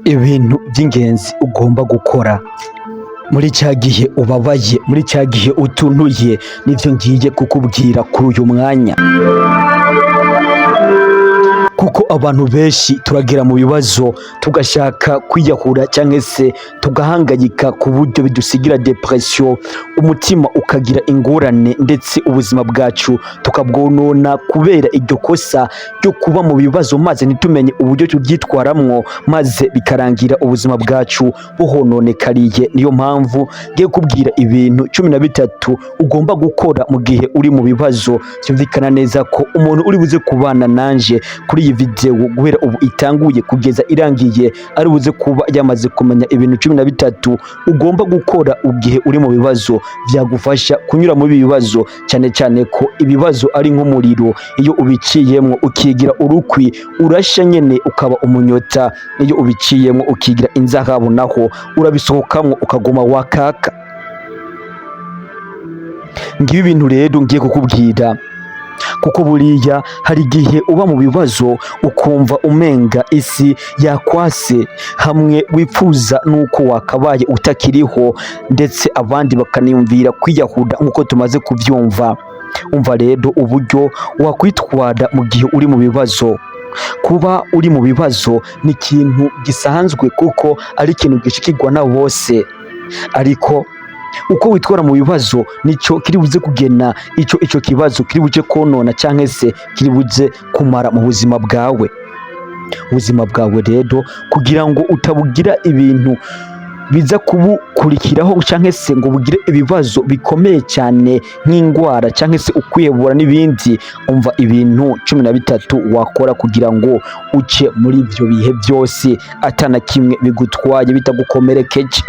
Ibintu by'ingenzi ugomba gukora muri cya gihe ubabaye, muri cya gihe utunuye, nivyo ngiye kukubwira kuri uyu mwanya, kuko abantu benshi turagera mu bibazo tugashaka kwiyahura cyangwa se tugahangayika ku buryo bidusigira dépression, umutima ukagira ingorane, ndetse ubuzima bwacu tukabwonona kubera iryo kosa ryo kuba mu bibazo, maze ntitumenye uburyo tubyitwaramwo, maze bikarangira ubuzima bwacu buhononekariye. Niyo mpamvu ngiye kubwira ibintu 13 ugomba gukora mu gihe uri mu bibazo. Byumvikana neza ko umuntu uri buze kubana nanje kuri iyi video guhera ubu itanguye kugeza irangiye ari buze kuba yamaze kumenya ibintu 13 ugomba gukora igihe uri mu bibazo, byagufasha kunyura muri ibi bibazo, cyane cyane ko ibibazo ari nk'umuriro. Iyo ubiciyemwo ukigira urukwi, urasha nyene ukaba umunyota. Iyo ubiciyemwo ukigira inzahabu, naho urabisohokamwo ukaguma wakaka. Ngibi ibintu rero ngiye kukubwira, kuko buriya hari igihe uba mu bibazo ukumva umenga isi yakwase, hamwe wifuza nuko wakabaye utakiriho, ndetse abandi bakaniyumvira kwiyahura nk'uko tumaze kubyumva. Umva rero uburyo wakwitwara mu gihe uri mu bibazo. Kuba uri mu bibazo ni ikintu gisanzwe, kuko ari ikintu gishikirwa na bose, ariko uko witwara mu bibazo nico kiri buze kugena ico kibazo kiri buze konona canke se kiri buze kumara mu buzima bwawe. Ubuzima bwawe rero, kugira ngo utabugira ibintu biza kubukurikiraho canke se ngo bugire ibibazo bikomeye cyane nk'indwara canke se ukwihebura n'ibindi, umva ibintu 13 wakora kugira ngo uce muri ivyo bihe byose atana kimwe bigutwaye, bitagukomerekeje.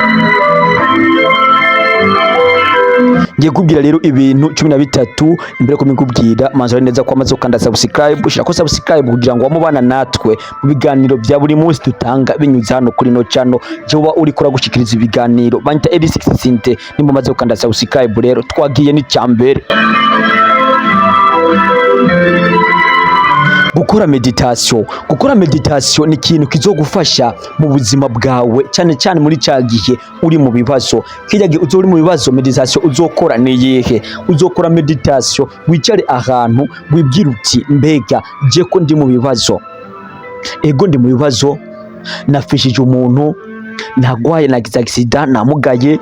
Ngiye kubwira rero ibintu 13. Imbere ko mbikubwira, manza neza ko amaze gukanda subscribe, ushaka subscribe kugira ngo wamubana natwe mu biganiro bya buri munsi dutanga binyuze hano kuri no channel. Je uba uri kuragushikiriza ibiganiro banyita Eri6 Sinte. Nimba umaze gukanda subscribe rero, twagiye n'icyambere: gukora meditation. Gukora meditation ni ikintu kizogufasha mu buzima bwawe, cyane cyane muri cya gihe uri mu bibazo. Kirya gihe uzoba uri mu bibazo, meditation uzokora ni iyihe? Uzokora meditation, wicare ahantu wibwire uti: "Mbega je ko ndi mu bibazo? Ego, ndi mu bibazo, nafishije umuntu, nagwaye, nagize accident, namugaye,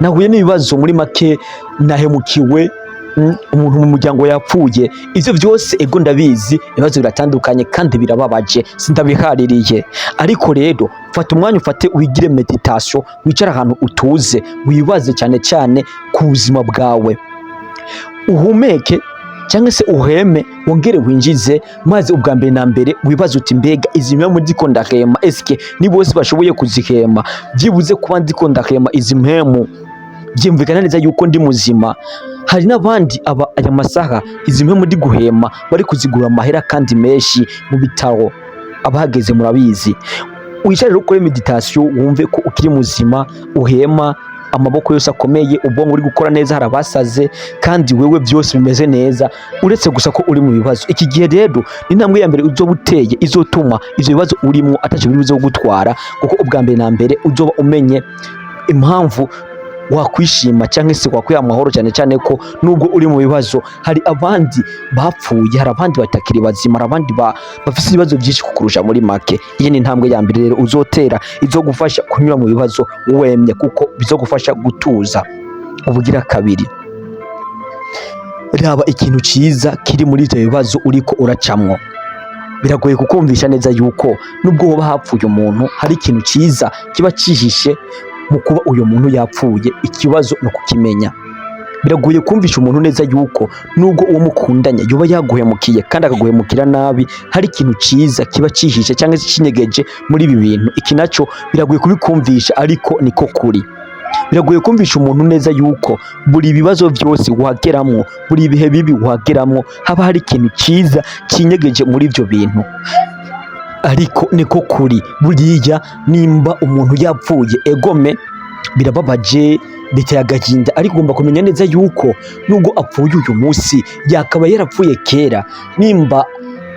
nahuye n'ibibazo, muri make nahemukiwe, umuntu mu muryango yapfuye." Ivyo byose, ego ndabizi, ibibazo biratandukanye kandi birababaje, sindabihaririye. Ariko rero fata umwanya, ufate wigire meditation, wicare ahantu utuze, wibaze cyane cyane ku buzima bwawe, uhumeke cyangwa se uheme, wongere winjize. Maze ubwa mbere na mbere wibaze uti: "Mbega izi mpemu ndiko ndahema, eske ni bose bashoboye kuzihema? Byibuze kuba ndiko ndahema izi mpemu, byumvikana neza yuko ndi muzima. Hari n'abandi aba aya masaha izi mpemu ndi guhema bari kuzigura amahera kandi menshi mu bitaro." Abahageze murabizi. Wicare rero ukore meditation, wumve ko ukiri muzima, uhema, amaboko yose akomeye, ubwonko uri gukora neza. Hari abasaze, kandi wewe byose bimeze neza, uretse gusa ko uri mu bibazo. Iki gihe rero ni intambwe ya mbere uzoba uteye izotuma ivyo bibazo urimwo ataco biri buze kugutwara, kuko ubwa mbere na mbere uzoba umenye impamvu wakwishima cyangwa se wakwiha amahoro, cyane cyane ko nubwo uri mu bibazo hari abandi bapfuye, hari abandi batakiri bazima, hari abandi bafise ibibazo byinshi kukurusha. Muri make, iyi ni intambwe ya mbere rero uzotera izogufasha kunyura mu bibazo wemye, kuko bizogufasha gutuza. Ubugira kabiri: raba ikintu ciza kiri muri ivyo bibazo uriko uracamwo. Biragoye kukumvisha neza yuko nubwo hoba hapfuye umuntu, hari ikintu ciza kiba cihishe mu kuba uyu muntu yapfuye. Ikibazo ni ukukimenya. Biragoye kumvisha umuntu neza yuko nubwo uwo mukundanye yoba yaguhemukiye kandi akaguhemukira nabi, hari ikintu ciza kiba cihishe cyangwa se kinyegeje muri ibi bintu. Iki naco biragoye kubikumvisha, ariko niko kuri. Biragoye kumvisha umuntu neza yuko buri bibazo byose wageramwo, buri bihe bibi wageramwo, haba hari ikintu ciza kinyegeje muri ivyo bintu, ariko niko kuri. Buriya nimba umuntu yapfuye, egome birababaje, biteye agahinda, ariko ugomba kumenya neza yuko nubwo apfuye uyu munsi, yakaba yarapfuye kera. Nimba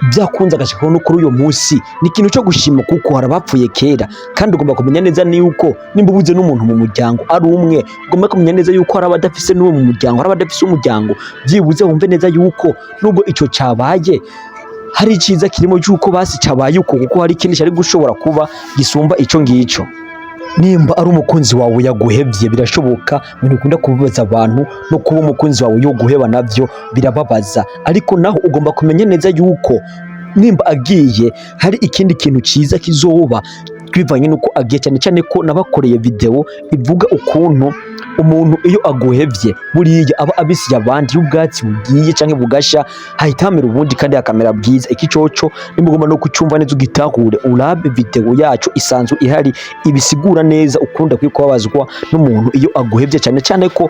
Byakunze agashika no kuri uyu munsi, ni ikintu cyo gushima, kuko hari abapfuye kera. Kandi ugomba kumenya neza yuko nimba ubuze n'umuntu mu muryango ari umwe, ugomba kumenya neza yuko hari abadafise n'uwo mu muryango, hari abadafise umuryango. Byibuze wumve neza yuko nubwo ico cabaye, hari iciza kirimo cy'uko basi cabaye uko, kuko hari ikindi cyari gushobora kuba gisumba ico ngico. Nimba ari umukunzi wawe yaguhevye, birashoboka, ibintu bikunda kubabaza abantu, no kuba umukunzi wawe yoguheba navyo birababaza. Ariko naho ugomba kumenya neza yuko nimba agiye, hari ikindi kintu ciza kizoba bivanye nuko agiye. Cyane cyane ko nabakoreye video ivuga ukuntu umuntu iyo aguhevye buriya aba abisiye abandi. Iyo ubwatsi bugiye canke bugasha, hahita hamera ubundi kandi hakamera bwiza. Iki coco nimba ugomba no kucumva neza ugitahure, urabe video yacu isanzwe ihari ibisigura neza ukunda kubabazwa n'umuntu iyo aguhevye, cyane cyane ko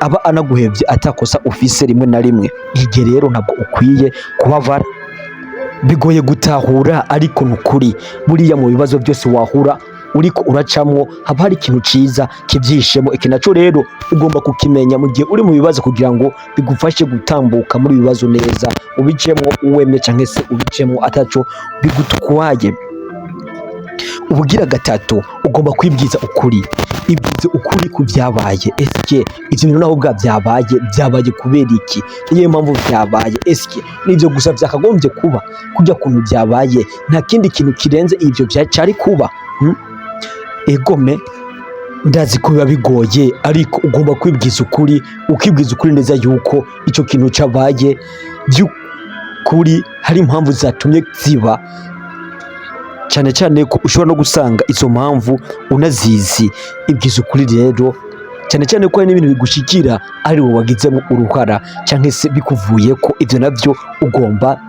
aba anaguhevye atakosa ufise rimwe na rimwe. Igihe rero ntabwo ukwiye kubabara. Bigoye gutahura, ariko nukuri buriya mu bibazo byose wahura uriko uracamwo, haba hari ikintu ciza kivyishemo. Iki naco rero ugomba kukimenya mu gihe uri mu bibazo, kugira ngo bigufashe gutambuka muri ibibazo neza, ubicemwo uwemye canke se ubicemwo ataco bigutwaye. Ubugira gatatu, ugomba kwibwiza ukuri. Ibwize ukuri ku byabaye. Eske ivyo bintu naho bwa byabaye, byabaye kubera iki? Niyo mpamvu byabaye? Eske nivyo gusa vyakagombye kuba kujya kuntu byabaye? Nta kindi kintu kirenze ivyo vyacari kuba, Egome, ndazi ko biba bigoye, ariko ugomba kwibwiza ukuri, ukibwiza ukuri neza yuko ico kintu cabaye by'ukuri hari impamvu zatumye ziba, cyane cyane ko ushobora no gusanga izo mpamvu unazizi. Ibwiza ukuri rero, cyane cyane ko hari n'ibintu bigushikira ari wowe wagizemo uruhara cyangwa se bikuvuye ko. Ibyo nabyo ugomba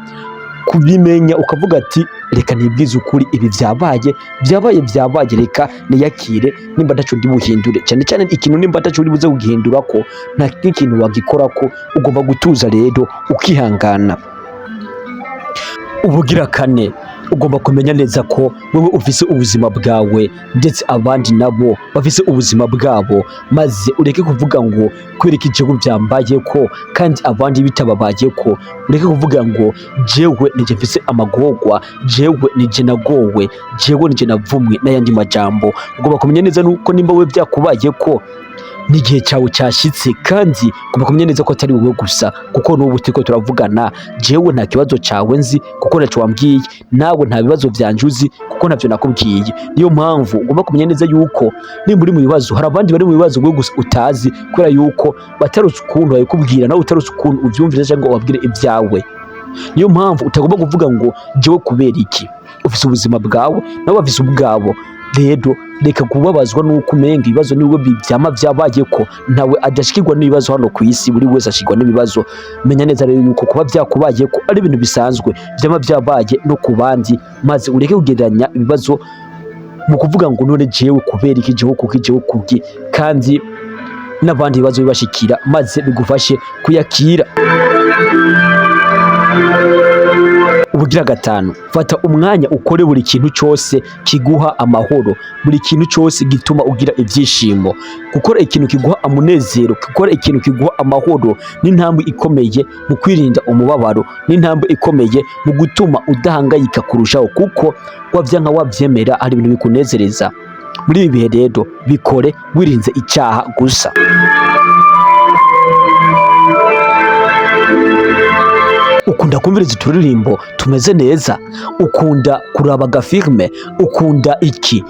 kubimenya, ukavuga ati: "Reka nibwize ukuri, ibi byabaye, byabaye, byabaye, reka niyakire nimba ntaco ndi buhindure." Cyane cyane ikintu nimba ntaco uri buze kugihindura, ko nta n'ikintu wagikora, ko ugomba gutuza rero ukihangana. Ubugira kane, ugomba kumenya neza ko wewe ufise ubuzima bwawe, ndetse abandi nabo bafise ubuzima bwabo, maze ureke kuvuga ngo kwereka igihugu byambaye ko kandi abandi bitababaye ko. Ureke kuvuga ngo jewe nije mfise amagorwa, jewe nije nagowe, jewe nije navumwe, n'ayandi majambo. Ugomba kumenya neza nuko nimba we byakubaye ko n'igihe cyawe cyashyitse, kandi ugomba kumenya neza ko atari wowe gusa, kuko n'ubu turiko turavugana, jewe nta kibazo cyawe nzi kuko ntacyo wambwiye, nawe nta bibazo vyanje uzi kuko ntavyo nakubwiye. Niyo mpamvu ugomba kumenya neza yuko nimba uri mu bibazo, hari abandi bari mu bibazo wowe gusa utazi, kubera yuko batarutse ukuntu babikubwira, nawe utarutse ukuntu uvyumvira cyangwa ubabwire ibyawe. Niyo mpamvu utagomba kuvuga ngo jewe kubera iki. Ufise ubuzima bwawe, nabo bafise ubwabo. Rero reka kubabazwa n'uko umenga ibibazo niwe vyama vyabaye ko. Ntawe adashikirwa n'ibibazo hano ku isi, buri wese ashikirwa n'ibibazo. Menya neza rero yuko kuba vyakubaye ko ari ibintu bisanzwe, vyama vyabaye no ku bandi, maze ureke kugereranya ibibazo mu kuvuga ngo none jewe kubera iki, jewe kuki, jewe kuki, kandi n'abandi ibibazo bibashikira, maze bigufashe kuyakira. Ubugira gatanu, fata umwanya ukore buri kintu cyose kiguha amahoro, buri kintu cyose gituma ugira ibyishimo. Gukora ikintu kiguha umunezero, gukora ikintu kiguha amahoro ni intambwe ikomeye mu kwirinda umubabaro, ni intambwe ikomeye mu gutuma udahangayika kurushaho, kuko wavyanka wavyemera hari ibintu bikunezereza muri ibi bihe. Rero bikore wirinze icyaha gusa. Ukunda kumviriza uturirimbo tumeze neza, ukunda kuraba agafilme, ukunda iki,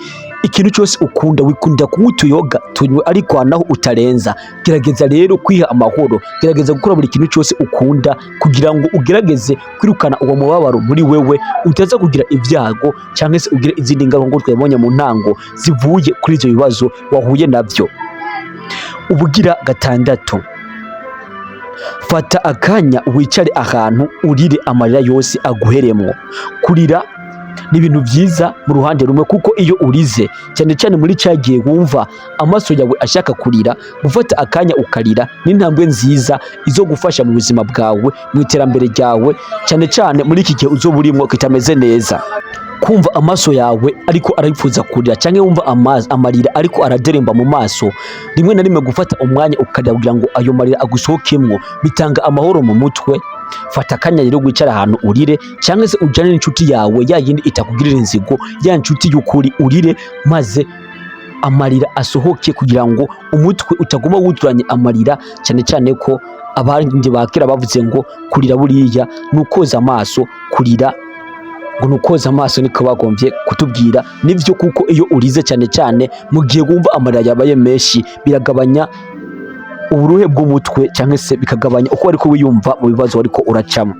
ikintu cyose ukunda, wikunda kunywa utuyoga, tunywe, ariko naho utarenza. Gerageza rero kwiha amahoro, gerageza gukora buri kintu cyose ukunda kugira ngo ugerageze kwirukana uwo mubabaro muri wewe, utaza kugira ibyago cyangwa se ugire izindi ngaruka ngo twabonye mu ntango zivuye kuri ibyo bibazo wahuye nabyo. Ubugira gatandatu, fata akanya wicare ahantu urire amarira yose aguheremwo. Kurira ni ibintu byiza mu ruhande rumwe, kuko iyo urize, cyane cyane muri cya gihe wumva amaso yawe ashaka kurira, gufata akanya ukarira ni intambwe nziza izo gufasha mu buzima bwawe, mu iterambere ryawe, cyane cyane muri iki gihe uzoba urimo kitameze neza. Kumva amaso yawe ariko aripfuza kurira, cyangwa wumva amarira ariko araderemba mu maso, rimwe na rimwe gufata umwanya ukarira kugira ngo ayo marira agusohokemwo bitanga amahoro mu mutwe. Fata akanya rero wicara ahantu urire, cyangwa se ujyane n'inshuti yawe ya yindi itakugirira inzigo, ya nshuti y'ukuri, urire maze amarira asohoke kugira ngo umutwe utaguma wuzuranye amarira, cyane cyane ko abandi ba kera bavuze ngo kurira buriya ni ukoza amaso. Kurira ngo ni ukoza amaso, niko bagombye kutubwira. Nivyo, kuko iyo urize, cyane cyane mu gihe wumva amarira yabaye menshi, biragabanya uburuhe bw'umutwe cyangwa se bikagabanya uko wariko wiyumva mu bibazo wariko uracamo.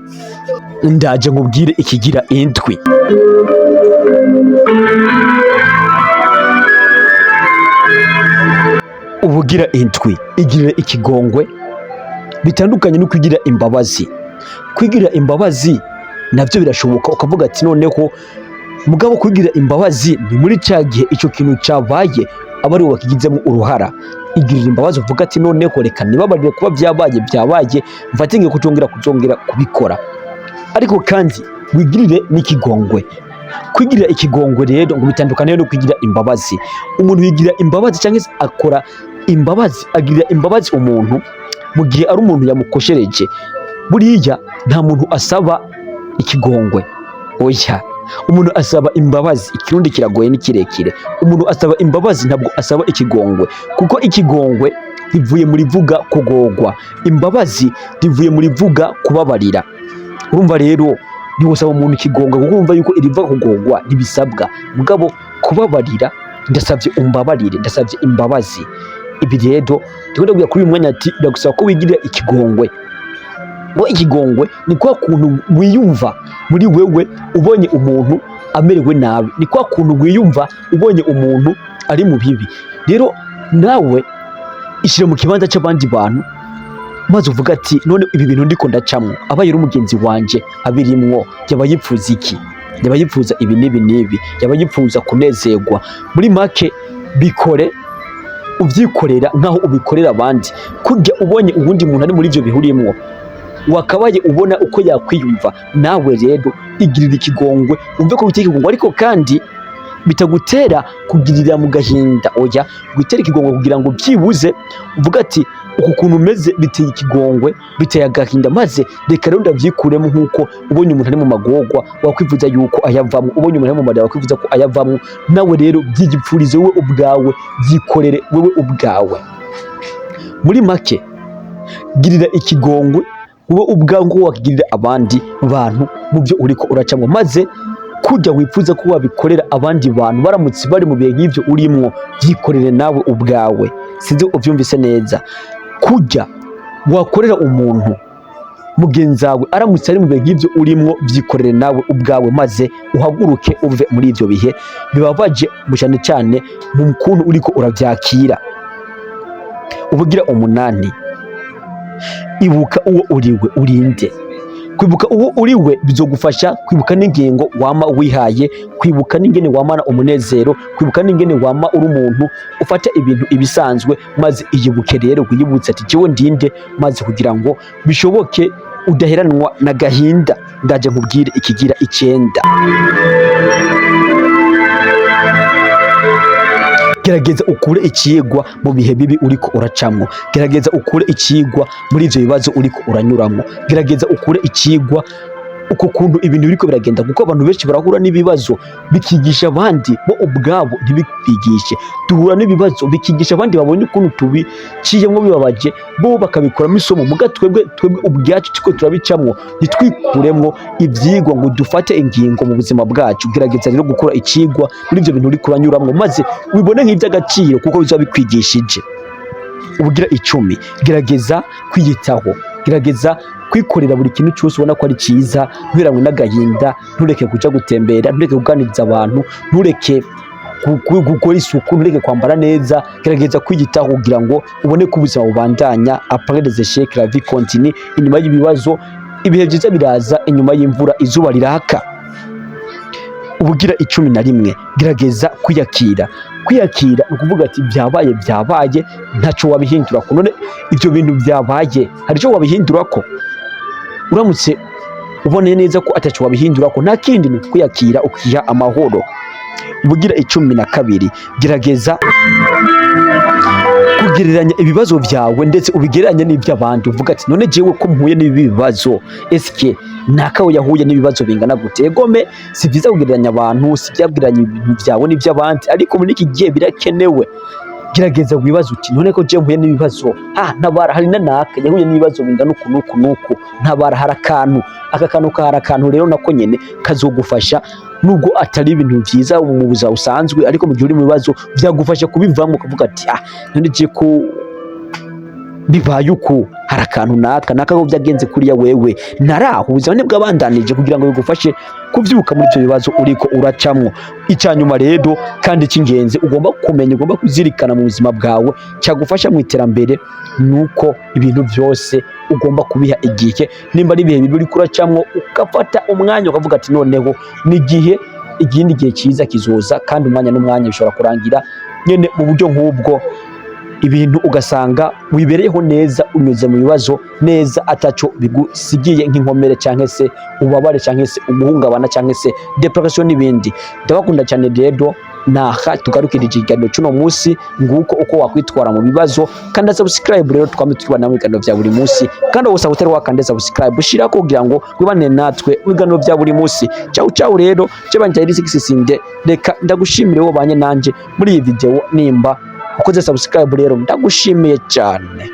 Ndaje nkubwire ikigira indwi. Ubugira indwi, igirira ikigongwe bitandukanye no kugira imbabazi. Kwigirira imbabazi nabyo birashoboka, ukavuga ati noneho mugabo kwigirira imbabazi ni muri cya gihe icyo kintu cyabaye aba ari wowe wakigizemo uruhara. Igirira imbabazi uvuga ati noneho reka nibabarire kuba byabaye, byabaye, mfate ngiye kutongera kuzongera kubikora. Ariko kandi wigirire n'ikigongwe. Kwigirira ikigongwe rero ngo bitandukane no kwigirira imbabazi. Umuntu yigirira imbabazi cyangwa se akora imbabazi, agirira imbabazi umuntu mu gihe ari umuntu yamukoshereje. Buriya nta muntu asaba ikigongwe, oya, umuntu asaba imbabazi. Ikirundi kiragoye, ni kirekire. Umuntu asaba imbabazi, ntabwo asaba ikigongwe, kuko ikigongwe rivuye muri vuga kugogwa, imbabazi rivuye muri vuga kubabarira. Urumva rero ntiwosaba umuntu ikigongwe kuko urumva yuko iriva kugogwa ntibisabwa, mugabo kubabarira, ndasabye umbabarire, ndasabye imbabazi. Ibi rero ndiko ndabwira kuri uyu mwanya ati biragusaba ko wigirira ikigongwe. Ngo ikigongwe ni kwa kuntu wiyumva muri wewe ubonye umuntu amerewe nabi, ni kwa kuntu wiyumva ubonye umuntu ari mu bibi. Rero nawe ishyira mu kibanza cy'abandi bantu maze uvuga ati none ibi bintu ndiko ndacamwo, abaye ari umugenzi wanje abirimwo yaba yipfuza iki? Yaba yipfuza ibi n'ibi n'ibi, yaba yipfuza kunezerwa. Muri make bikore ubyikorera nkaho ubikorera abandi. Kurya ubonye uwundi muntu ari muri ibyo bihurimwo wakabaye ubona uko yakwiyumva, nawe rero igirira ikigongwe, wumve ko biteye ikigongwe, ariko kandi bitagutera kugirira mu gahinda. Oya, gutera ikigongwe kugira ngo byibuze uvuge ati uku kuntu umeze biteye ikigongwe, biteye agahinda, maze reka rero ndavyikuremo. Nk'uko ubonye umuntu ari mu magorwa wakwifuza yuko ayavamwo, ubonye umuntu ari mu marira wakwifuza ko ayavamwo, nawe rero byigipfurize wowe ubwawe, byikorere wewe ubwawe. Muri make girira ikigongwe wowe ubwawe ngo wakigirira abandi bantu mu byo uriko uracamwo, maze kujya wifuza ko wabikorera abandi bantu baramutse bari mu bihe nk'ibyo urimwo, byikorere nawe ubwawe. Sinzi ubyumvise neza. Kujya wakorera umuntu mugenzi wawe aramutse ari mu bihe nk'ibyo urimwo, byikorere nawe ubwawe maze uhaguruke uve muri ibyo bihe bibabaje, mu cyane cyane mu kuntu uriko urabyakira. Ubugira umunani, ibuka uwo uriwe, urinde. Kwibuka uwo uriwe bizogufasha kwibuka n'ingingo wama wihaye, kwibuka n'ingene wamana umunezero, kwibuka n'ingene wama uri umuntu ufata ibintu ibisanzwe. Maze iyibuke rero, wiyibutse ati jewe ndinde, maze kugira ngo bishoboke udaheranwa n'agahinda. Ndaje nkubwire ikigira icenda. Gerageza ukure ikigwa mu bihe bibi uriko uracamwo, gerageza ukure ikigwa muri ivyo bibazo uriko uranyuramwo, gerageza ukure ikigwa uko kuntu ibintu biriko biragenda, kuko abantu benshi barahura n'ibibazo bikigisha abandi, bo ubwabo ntibibigishe. Duhura n'ibibazo bikigisha abandi babonye ukuntu tubiciyemwo bibabaje, bo bakabikuramo isomo, muga twebwe ubwacu turiko turabicamwo ntitwikuremwo ivyigwa ngo dufate ingingo mu buzima bwacu. Gerageza rero gukura ikigwa muri ivyo bintu uriko uranyuramwo, maze ubibone nk'ivy'agaciro kuko bizoba bikwigishije. Ubugira 10, gerageza kwiyitaho, gerageza kwikorera buri kintu cyose ubona ko ari cyiza, ntuheranwe n'agahinda, ntureke kuja gutembera, ntureke kuganiriza abantu, ntureke gukora isuku, ntureke kwambara neza. Gerageza kwiyitaho kugira ngo ubone ko ubuzima bubandanya. Après les échecs, la vie continue. Inyuma y'ibibazo ibihe byiza biraza, inyuma y'imvura izuba riraka. Ubugira 11, gerageza kwiyakira. Kwiyakira ni ukuvuga ati byabaye, byabaye, ntacyo wabihindura ko. None ibyo bintu byabaye hari icyo wabihindura ko? Uramutse Uboneye neza ko ataco wabihindura, ko nta kindi ni ukwiyakira, ukiha amahoro. Ubugira 12, gerageza kugereranya ibibazo byawe, ndetse ubigereranye n'iby'abandi. Uvuga ati: "None jewe ko mpuye n'ibi bibazo, eske nakawe yahuye n'ibibazo bingana gute?" Egome, si byiza kugereranya abantu, si byiza kugereranya ibintu byawe n'iby'abandi, ariko muri iki gihe birakenewe. Gerageza wibaze uti: "None ko jewe mpuye n'ibibazo, ah, ntabara, hari na naka yahuye n'ibibazo bingana uku n'uku n'uku, ntabara, hari akantu, aka kantu kahari." Akantu rero nako nyene kazogufasha, nubwo atari ibintu vyiza mu buzima busanzwe, ariko mu gihe uri mu bibazo vyagufasha kubivamo, ukavuga ati: "Ah, none je ko bibaye uku, hari akantu naka naka ko byagenze kuriya, wewe naraho ubuzima ntibwabandanije," kugira ngo bigufashe kuvyuka muri ivyo bibazo uriko uracamwo. Icya nyuma rero kandi cy'ingenzi ugomba kumenya, ugomba kuzirikana mu buzima bwawe, cyagufasha mu iterambere, nuko ibintu byose ugomba kubiha igihe. Nimba ari ibihe bibi uriko uracamwo, ugafata umwanya ukavuga ati: "Noneho ni igihe, ikindi gihe cyiza kizoza." Kandi umwanya n'umwanya bishobora kurangira nyene mu buryo nk'ubwo, ibintu ugasanga wibereyeho neza, unyuze mu bibazo neza, ataco bigusigiye nk'inkomere canke se ububabare canke se uguhungabana canke se depression n'ibindi. Ndabakunda cyane. Rero naha tugarukirije ikiganiro cy'uno munsi. Nguko uko wakwitwara mu bibazo. Kanda subscribe rero, twame tubana mu biganiro vya buri munsi. Kandi wose utari wakande subscribe, ushirako kugira ngo wibane natwe mu biganiro vya buri munsi. Ciao ciao. Rero cebanje iri sinde, reka ndagushimire wo banye nanje muri iyi video. Nimba ukoze subscribe rero, ndagushimiye cyane.